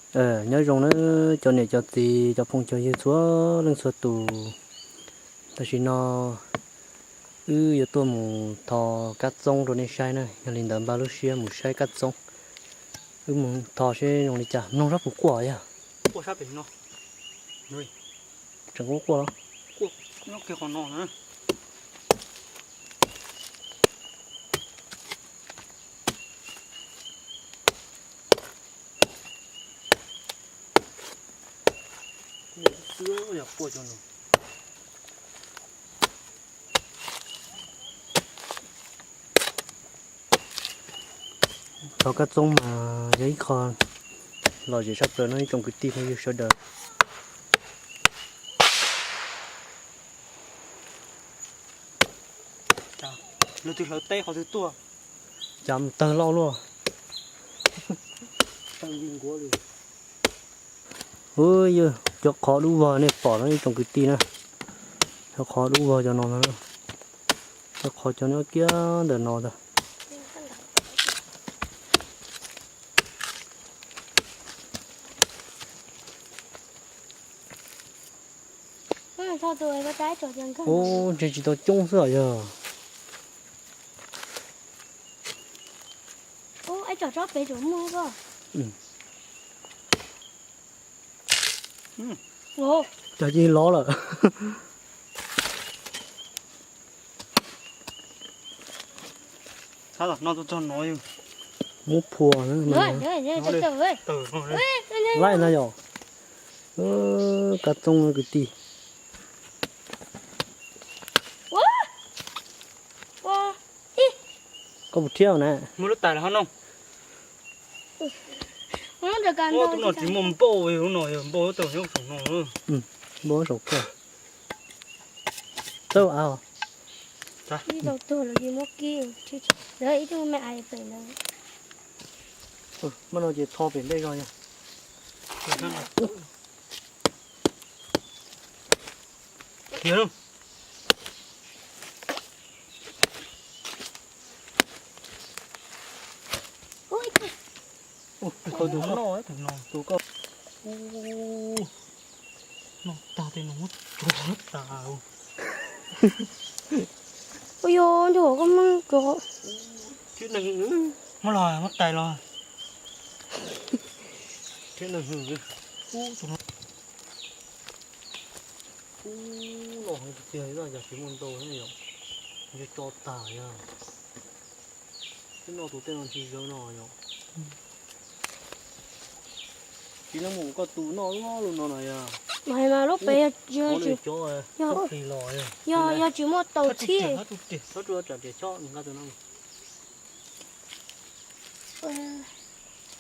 Nyob zoo nawb cov niam cov txiv cov phooj cov ywg txhua leej txhua tus. Tam sim no wb yuav tuaj mus tho kab txoob rau nej saib na, yog li ntawd npaj lub siab mus saib kab txoob. Wb mus tho seb zoo li cas, mloog sab puas quaj yog. Tseem quaj quaj los? Thov kab txoob mas yog ib qho lom zem sab plaws no ib tsoom kwv tij phooj ywg sawv daws. Lawv twb hlawv teb qhov twg tuaj. Cas mus tawg loj luaj. Hu, yog cov qhov dub vog nej pom no ib tsoom kwv tij na. Cov qhov dub vog cov no no, cov qhov cov nyob kiag ntawm no ntag. Ub, ntshe tsis tau coob xwb os yog. Cas cia li lov lawm. Muab phua laij ntag yom. Kab txoob kwv tij. Koj puas thiab na? Tus no tsis muaj npauj, lub no yog npauj tau nyob saum no. Npauj saum koj. Tau av. Muab no ces tho pem ntej zog yog. Tus no, tus no, tus koj. Noj tag tej no muab tsuag tas. Ua yog ntuj koj muab tsuag. Muab los muab tais los. Ub, tus no. Ub, no heev tiag tiag, yog tsis muaj ntau ne yom. Ntshe tso tas yog. Twb noj tus tej no ntsis zaub no yom. Tsis leej mus koj tus noj loj lus no no yog. Mas mas lub pem yog tsis, yog, yog tsis muaj tau txhib. Txhob tsuas tsam tias chob nqa tus no.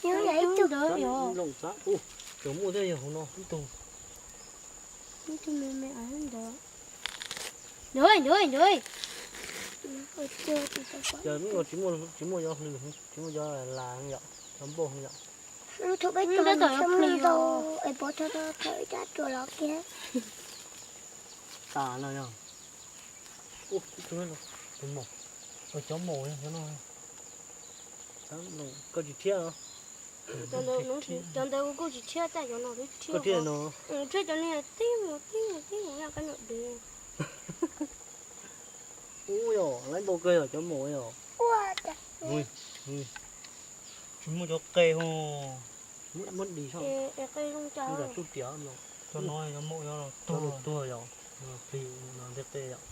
Nloos xav, ub, tseem muaj thiab yog hauv no ib tug. Cas lub no tsis muaj, tsis muaj cov hlws, tsis muaj cov las yom, cov npauj yom. Peb tom yuav plhis es pov tho tho ib rab tsuas los kiag. Tas no yog. Tus maum, cov maum yog cov no. Koj tsis thiab los? Cov ntawd kuj tsis thiab, cov no thiab no. Thiab cov niag tib mus tib mus tib mus yog kab nyuam dev. Ub yom, lab npau kawg yom cov maum yom. Tsis muaj cov qe ho. Muab dis, cov no cov maum yog tuag tuag yom, plig no nteg qe yom.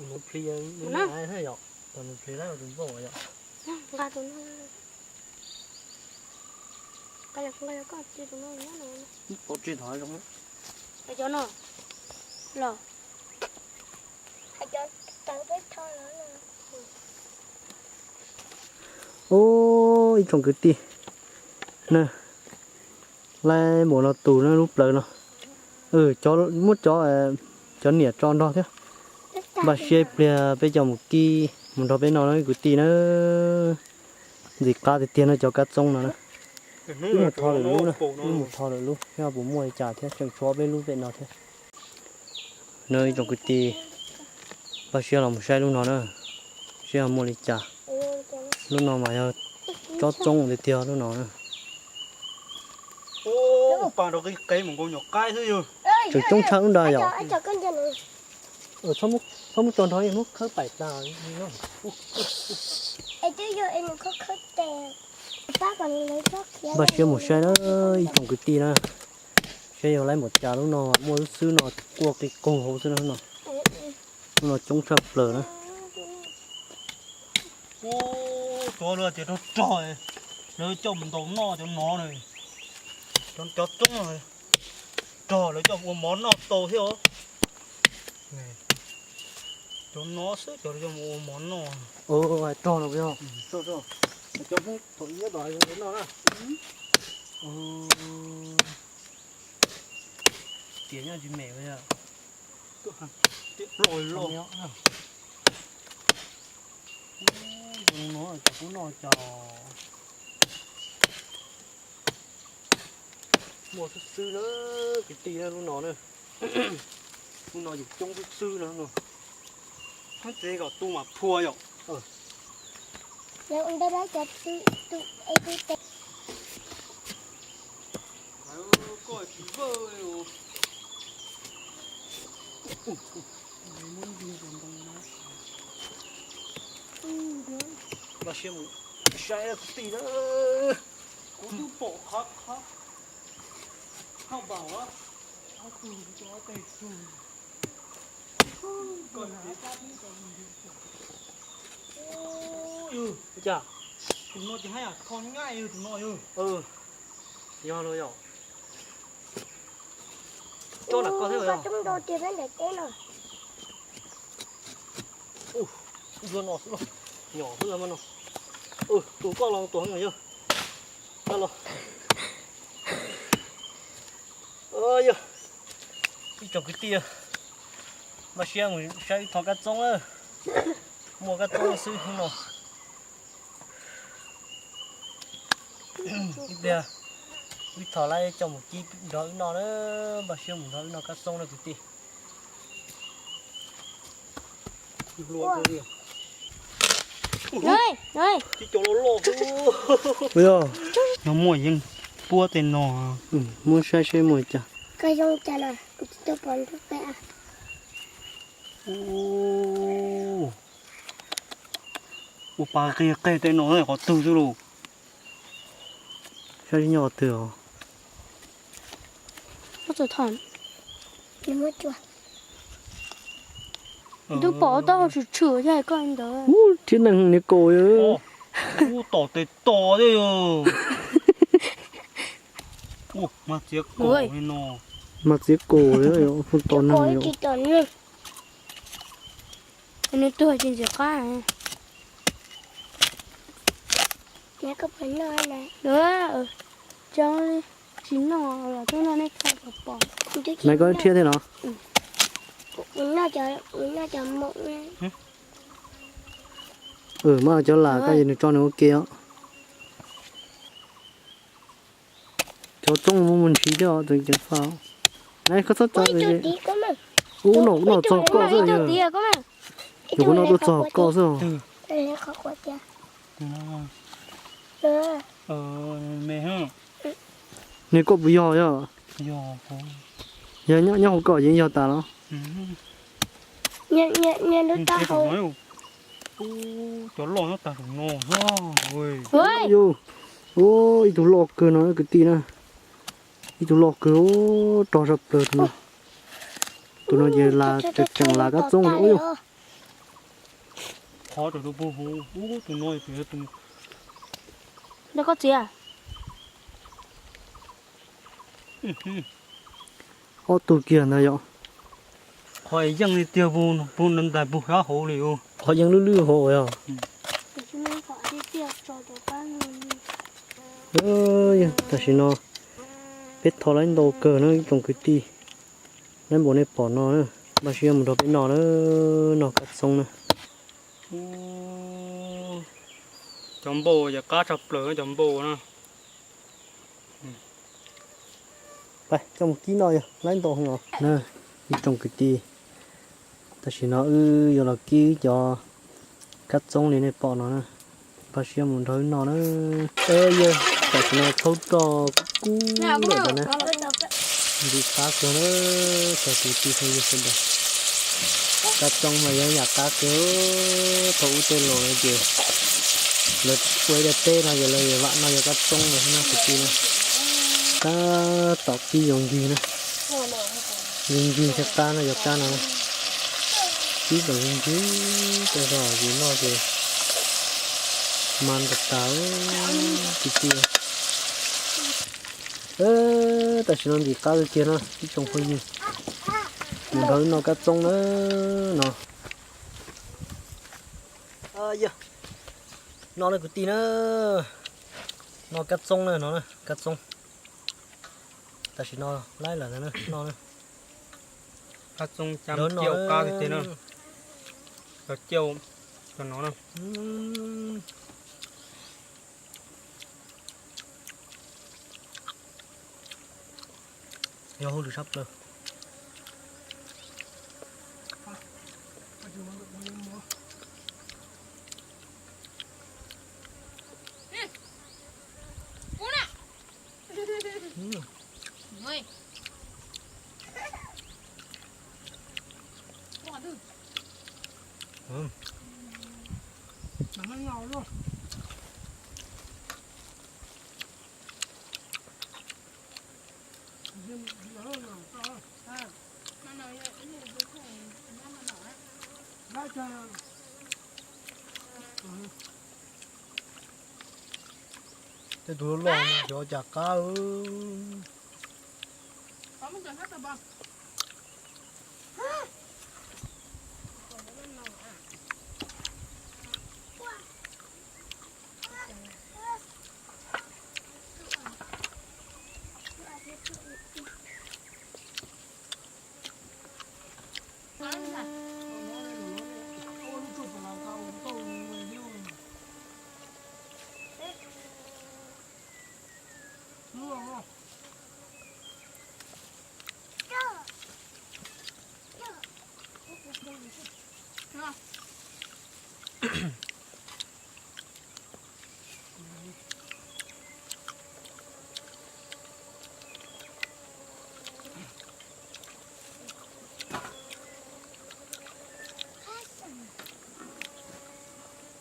Mus plig thiab yom, tus plig lab tus npauj yom. Nqa tus no. Nqa los, nqa los koj cia tus no nyob no. Pov tseg thov zoo. Cov no los. Ub, ib tsoom kwv tij na, laib npaum no tus na lub plawv no. Muab cov, cov niam tso nrog thiab. Npaj siab ib pliag peb cov mus kib mus nrog peb noj no kwv tij na. Ntxim qab tiag tiag no cov kab txoob no na. Wb mus tho lwm lub na, wb mus tho lwm lub seb puas muaj li cas thiab, tseem tshuav peb lub pem no thiab. No ib tsoom kwv tij, npaj siab los mus saib lub no na, seb ho muaj li cas. Lub no mas yog tsob txoob tiag tiag lub no na. Pas nrog qe mus nkaus nyuam qaib xwb yog. Tseem coob tshaj lub nrag yom. Txhob muab tso nrho, muab khawb paim tas. Npaj siab mus saib na, ib tsoom kwv tij na. Saib yog laib npaum cas, lub no muaj lub xwb no, quaj qi qaug hauv xwb no. Lub no coob tshaj plaws na. Ub, cov lawv tias rog rog, lawv coj mus ntaus noj cov no na. Cov, cov txoob rog lawv coj mus ua mov noj tau thiab os. Cov no xwb cov lawv coj mus ua mov noj. Hais rog no puas yog? Cov Hmoob thaum ub nyob tom hav zoov lawv noj na. Tias nyob tsis mem li. Loj loj. Cov no cov kuv noj cov. Muaj xwb xwb na, kwv tij na, lub no na. Lub no yus coob xwb xwb na. Hab txiv kom tu mas phua yom. Npaj siab mus saib kwv tij na. Kuv twb pom qhov qhov hauj npaum. Tus no ces haj yam kho nyaj yog tus no yog. Yog los yog. Coj lam koj thiab yog. Ub, ub, no xwb los, nyom xwb los mas no. Tus koj los tus heev yog. Koj los. Yog, ib tsoom kwv tij, npaj siab mus saib wb tho kab txoob na. Muaj kab txoob xwb hnub no. Ib pliag wb tho lawv coj mus kib nrog wb noj na, npaj siab mus nrog wb noj kab txoob na kwv tij. Yog, no muaj yeej puab tej no. Muab saib seb muaj cas. Ua pas qig qig tej no qhov twg xwb lauj. Saib seb nyob qhov twg os. Twb pom taub hau tshwm tshwm thiab koj ntawd. Ub, thiab neeg niag kaus. Ub, tom tes tos thiab yog. Mag txiav kaus li no. Mag txiav kaus li, hu tos neeg yom. Nws tuag ces ntxim qab. Tsis noj los twb noj nej thaij pom. Nai koj thiab thiab no. Mas cov lam koj ces nws tso nws ua ke os. Cov txoob muaj muaj ntsis thiab os, tseem ceev faj. Nai koj txhob tso. Ub, no noj txog koj xwb yog. Yus kuv noj tuaj txog koj xwb. Niag koj puas yog yog? Yog nyob hauv koj ces yog tas los? Cov loj nyob tag saum no. Ub, ib tug loj kawg no kwv tij na. Ib tug loj kawg, rog sab plaws tus no. Tus no ces tseem tseem las kab txoob ub yog. Qhov rau tus pug hu ub, tus no tus. Nrog koj txiv. Ob tug kiag ntag yom. Qhov yeej li tiag, pug ntais pug sab hauv li. Qhov yeej lwj lwj hauv yog. Tam sim no peb tho laib ntau kawg na ib tsoom kwv tij. Laib npaum nej pom no na, npaj siab mus nrog peb noj na, noj kab txoob na. Cov npau ces qab tshaj plaws cov npau na. Coj mus kib noj yog laib ntau heev os na ib tsoom kwv tij. Tam sim no wb yuav los kib cov kab txoob li nej pom no na. Npaj siab mus nrog wb noj na. Yog tam sim no thaub roj kub lawm ntawd na. Nti qab kawg na, tsoom kwv tij phooj ywg sawv daws. Kab txoob mas yog yam qab kawg, thaum ub tej laus lawv ces lawv ua ib daim teb no ces lawv vam no yog kab txoob no xwb na kwv tij na. Tab tom pib yuav nkig na, nkig nkig thiab qab no yog kab no na. Pib tom nkig nkig tej zaum yus noj ces mas tas tas kwv tij. Tam sim no ntim qab kiag no ib tsoom phooj ywg, mus nrog wb noj kab txoob na no. Noj na kwv tij na, noj kab txoob na no, kab txoob. Tam sim no laib lawm ntag na, noj na. Kab txoob cam ciaj qab tiag tiag na, cov ciaj cov no na. Yog hauj lwm sab plaws. Tej tus loj loj no xyov cas qab.